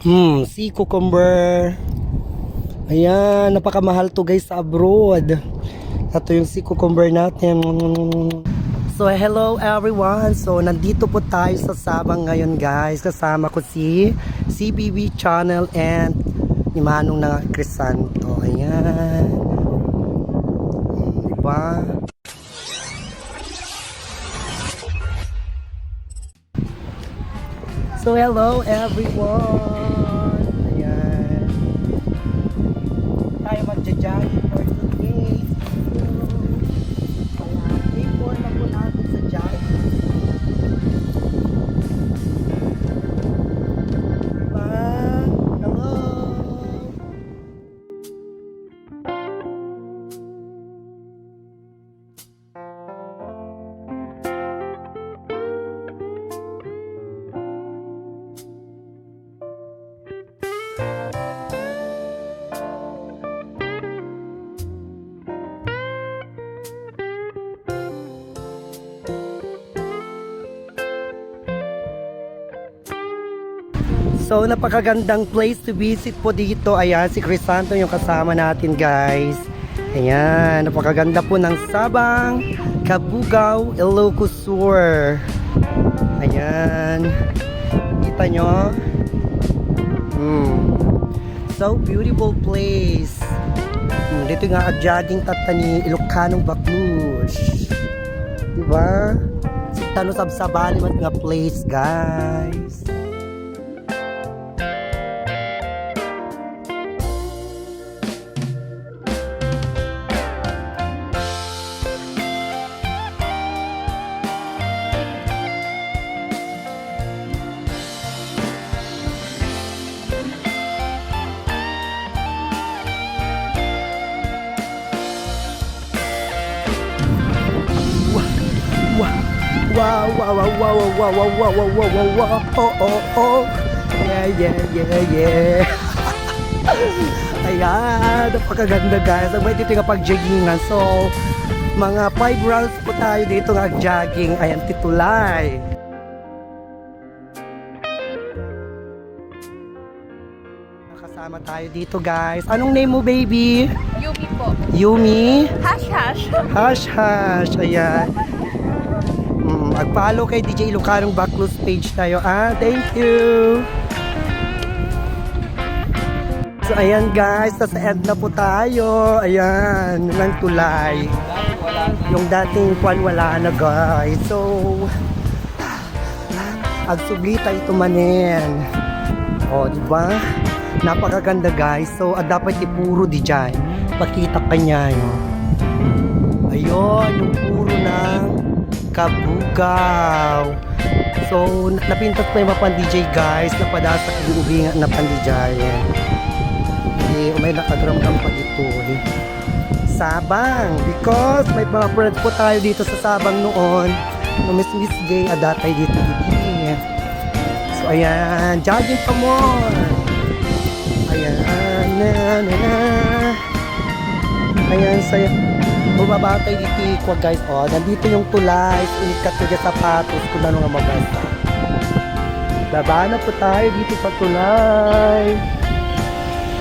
Sea cucumber. Ayan, napakamahal to guys sa abroad. Ito yung sea cucumber natin. So hello everyone. So nandito po tayo sa Sabang ngayon guys. Kasama ko si CBB Channel and ni Manong na Crisanto. Ayan. Diba? So hello everyone. Ayan. Tayo magja-jogging for today. Ayan. Day 4 na po natin sa jogging. Diba? Hello. So napakagandang place to visit po dito. Ayan, si Crisanto yung kasama natin guys. Ayan, napakaganda po ng Sabang, Cabugao, Ilocos Sur. Ayan. Kita nyo? So beautiful place. Dito nga jogging tatani Ilocanong Baclus. Diba? Tano sabsabali mat nga place guys. Wow, wow, wow, wow, wow, wow, wow, wow, wow, wow, wow, oh, oh, oh, yeah, yeah, yeah, yeah. Ayan, napakaganda guys. Sabay dito nga pag-joggingan. So, mga 5 rounds po tayo dito nga jogging. Ayan, titulay. Kasama tayo dito guys. Anong name mo baby? Yumi po. Yumi? Hash hash. Hash hash. Ayan. Mag-follow kay DJ Ilocanong Baclus page tayo. Thank you. So ayan guys, sa end na po tayo. Ayan, lang tulay. Yung dating kwan wala na guys. So agsubli tayo tumanin. O, di ba? Napakaganda guys. So dapat ipuro di dyan. Pakita pa niya yun. Ayun, yung puro ng Cabugao. So, napintas pa yung mga DJ guys, napadasak yung ubingan na pandijay. May nakadramdam pa dito. Sabang, because may mga friends po tayo dito sa Sabang noon. No, Miss Gay, adatay dito. So, ayan, jogging pa more. Ayan, ayan, saya. Bumabatay dito ikwa guys. O, nandito yung tulay. Unikat ko dyan sapatos kung ano nga maganda. Baba na po tayo dito sa tulay.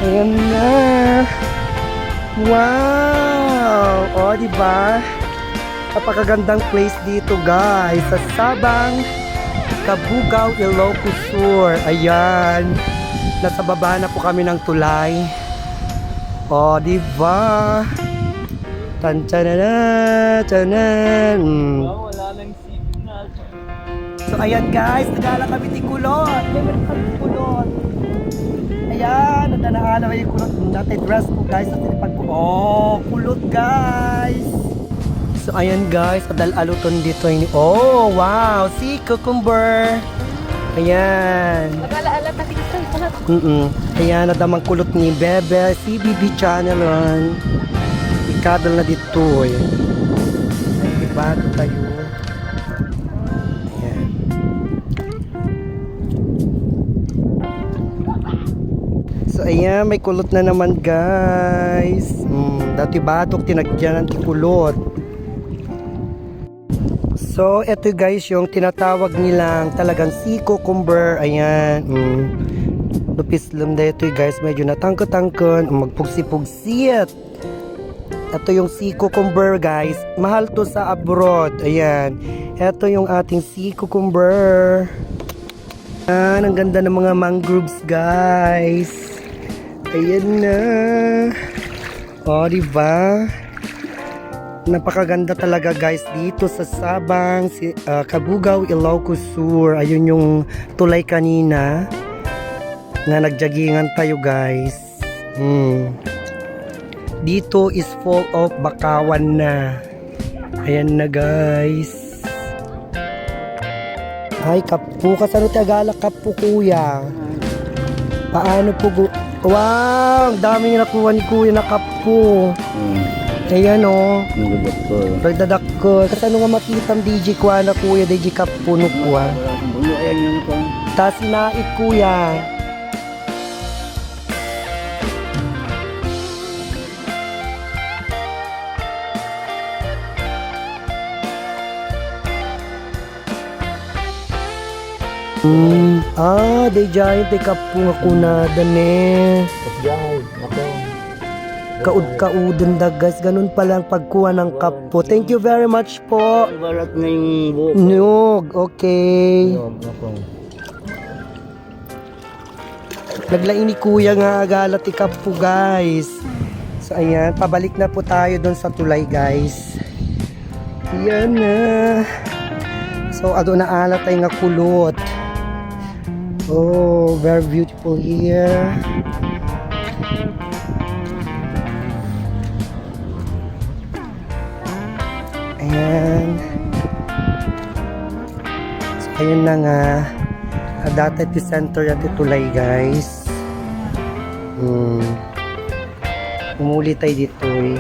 Ayan na. Wow! O, diba? Napakagandang place dito guys. Sa Sabang, Cabugao, Ilocos Sur. Ayan. Nasa baba na po kami ng tulay. O, diba? Tan-tan-tan, tanan. Wala nang signal. So ayan guys, nagala kami ni Kulot. Meron kami ni Kulot. Ayan, nadanaan na yung Kulot. Dati dress ko guys, at tinipag ko. Oh, Kulot guys. So ayan guys, adal-aluton dito yung oh, wow, si cucumber. Ayan. Mag-alaala pati gusto ko na. Ayan, nadamang Kulot ni Bebe, CBB Channel. Ikadal na dito eh. Diba? Ito tayo. Ayan. So ayan, may kulot na naman guys. Dati batok tinagyan ng kulot. So eto guys yung tinatawag nilang talagang sea cucumber. Ayan. dupis lang dito guys, medyo natangko-tangkon, magpugsi-pugsit. Ito yung sea cucumber guys, mahal to sa abroad. Ayan, ito yung ating sea cucumber. Ayan, ang ganda ng mga mangroves guys. Ayan na. O, diba? Napakaganda talaga guys dito sa Sabang, Cabugao, Ilocos Sur. Ayun yung tulay kanina na nagjagingan tayo guys. Dito is full of bakawan na. Ayan na guys. Ay kapu, kasano tagala kapu kuya? Paano po wow, ang dami niya nakuha ni kuya na kapu. Ayan o. Nagdadak ko. Kasano nga makitam DJ kuha na kuya, DJ kapu no kuha. Tas nait kuya. Day giant ay kapu nga kunada ne. Kaud-kaudan da guys, ganun pala ang pagkuha ng kapo. Thank you very much po. Balat na yung buhok. Nyog, okay. Naglain ni kuya nga agalat ikapo guys. So ayan, pabalik na po tayo doon sa tulay guys. Ayan na. So ado na alat ay nga kulot. Oh, very beautiful here. Ayan. So, ayun na nga. Dati iti center at tulay guys. Umuli tayo dito eh.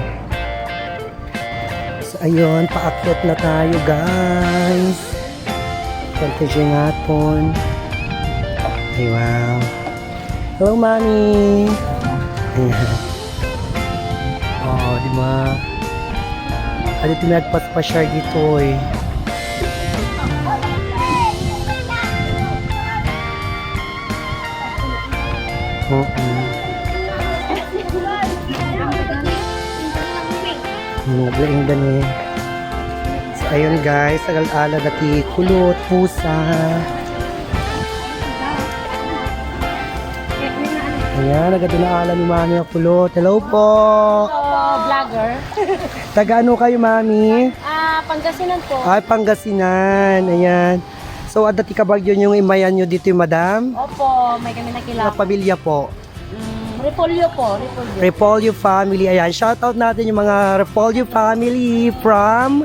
So, ayun. Paakyat na tayo guys. Pagkasya nga po. Ay, wow. Hello, Mami. Ayan. Oh, di ba? Ano tinagpaspasyar dito eh. Naglaing dani. So ayun guys, agal-ala dati kulot, pusa. Ayan, nagadunaalan ni Mami ang kulot. Hello po! Vlogger. Taga ano kayo, Mami? Pangasinan po. Ay, Pangasinan. Ayan. So, adati ka ba yun yung imayan nyo dito yung madam? Opo, may kami Mga nakilala. pamilya po. Repolyo po, repolyo. Repolyo family. Ayan, shoutout natin yung mga Repolyo family from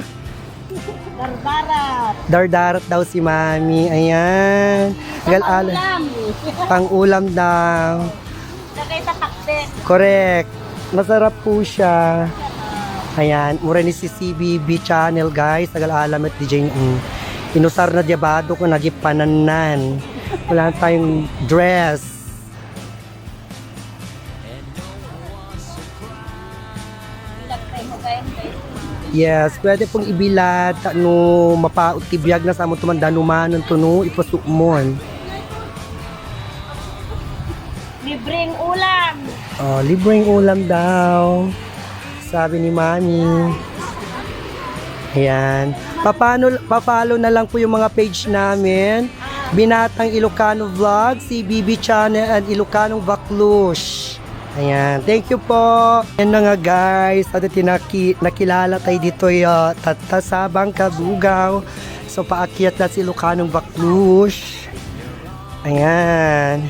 Darbarat. Dardarat daw si Mami. Ayan. Agal-ala. Ulam. Pang-ulam daw. Nakay tatakte. Correct. Masarap po siya. Ayan, mura ni si CBB channel guys. Agal-alam at DJ inusar na diabado ko nagipananan. Wala tayong dress. Yes, pwede pong ibilad no mapaot tibiyag na sa mo tumandanuman ng tuno ipasukmon. Libreng ulam. Oh, libreng ulam daw. Sabi ni Mami. Ayan. Papalo na lang po yung mga page namin. Binatang Ilocano Vlog, CBB Channel at Ilocanong Baklush. Ayan. Thank you po. Ayan na nga guys. At nakilala tayo dito yung Sabang Cabugao. So paakyat na si Ilocanong Baklush. Ayan.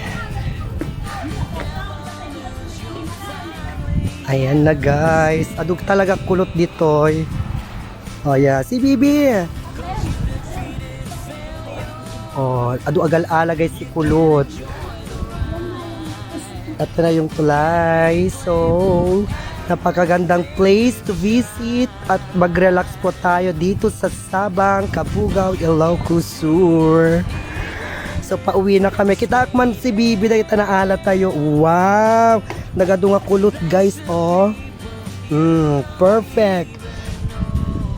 Ayan na guys. Adug talaga kulot dito. Oh yeah, si Bibi. Oh, adu agal-ala guys si kulot. Ito na yung tulay. So, napakagandang place to visit at mag-relax po tayo dito sa Sabang, Cabugao, Ilocos Sur. So, pauwi na kami. Kita man si Bibi dahil tanaala tayo. Wow! Nagadunga kulot guys, oh. Perfect.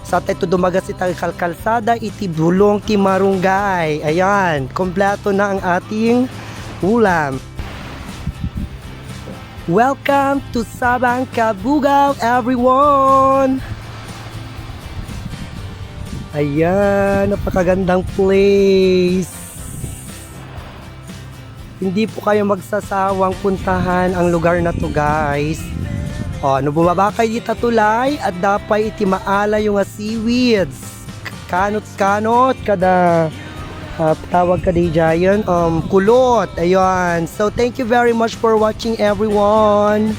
Sa tayo dumaga si kalkalsada, iti bulong ti marunggay. Ayan, kompleto na ang ating ulam. Welcome to Sabang Kabugao, everyone! Ayan, napakagandang place. Hindi po kayo magsasawang puntahan ang lugar na to, guys. O, no bumaba kayo dito tulay at dapat itimaala yung seaweeds. Kanot-kanot kada tawag ka di giant kulot. Ayun. So thank you very much for watching, everyone.